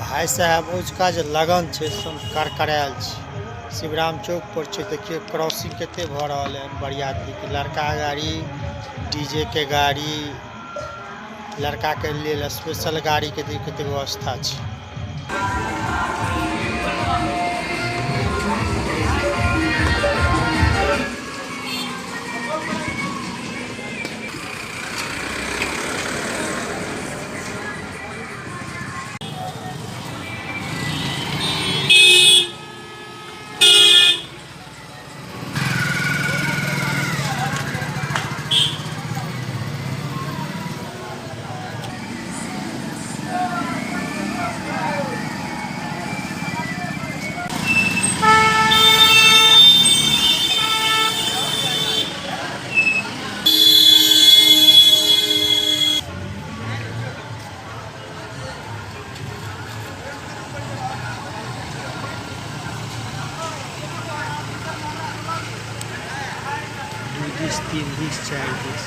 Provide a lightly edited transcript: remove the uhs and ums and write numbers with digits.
भाई साहब ओजुका जे लगन छै से हम करकरायल छी। शिवराम चौक पर छै, देखियौ क्रॉसिंग कते भऽ रहल है बरियाती के। लड़का गाड़ी, डीजे के गाड़ी, लड़का के लेल स्पेशल गाड़ी के देखियौ कते व्यवस्था छै। दू दिस, तीन दिस, चारि दिस।